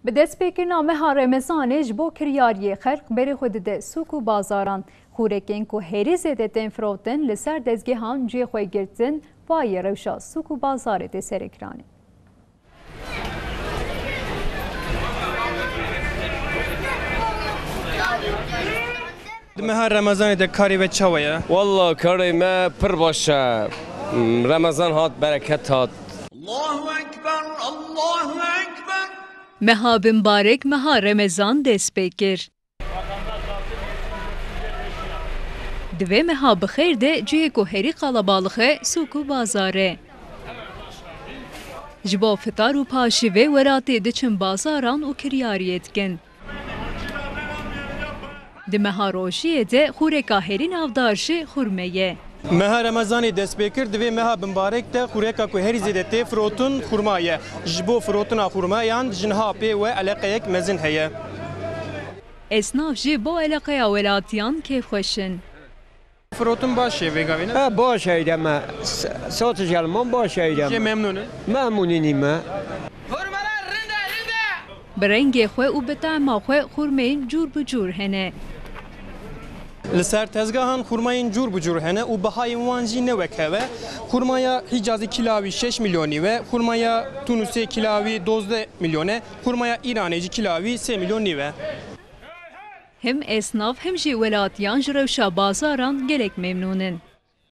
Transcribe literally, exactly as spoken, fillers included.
Bi destpêkirina meha Remezanê ji bo kiryariyê xelk berê xwe dide sûk û bazaran. Xûrekên ku herî zêde tên firotin li ser dezgehan cihê xwe girtin, va yê rewşa sûk û bazarê tê serekiranê. Di meha Remezanê de karê we çawa ye? Walla karê me pir baş e. Remezan hat, bereket hat. Allahu Ekber, Allahu Ekber. Meha bimbarek meha Remezan dest pê kir. Di vê meha bi xêr de cihê ku herî qalabalix e, sûk û bazar e. Ji bo fitar û paşî vê welatê diçin bazaran û kiryariyê dikin. Di meha rojiyê de xûreka herî navdar jî xurme ye. Meha Remezanê dest pê kir, di vê meha bimbarek de xûreka ku herî zêde tê firotin xurma ye. Ji bo firotina xurmayan ji niha pê we eleqeyek mezin heye. Esnaf jî bo eleqeya welatiyan kêfxweş in. Firotin baş e vê gavê, ne? Ha, baş e, me s-, satış alman baş e. Jê memnûn in? Memnûn in me. Bi rengê xwe û bi tema xwe xurmeyên cûr bi cûr hene. Li ser tezgahan xurmayên cûr bi cûr hene û bihayên wan jî ne wek hev e. Xurmaya Hicazê kîla wî şeş milyonî ve, xurmaya Tunusê kîla wî dozdeh milyon e, xurmaya Îranê jî kîla wî sê milyon nîv e. Him esnaf him jî welatiyan ji rewşa bazaran gelek memnûn in.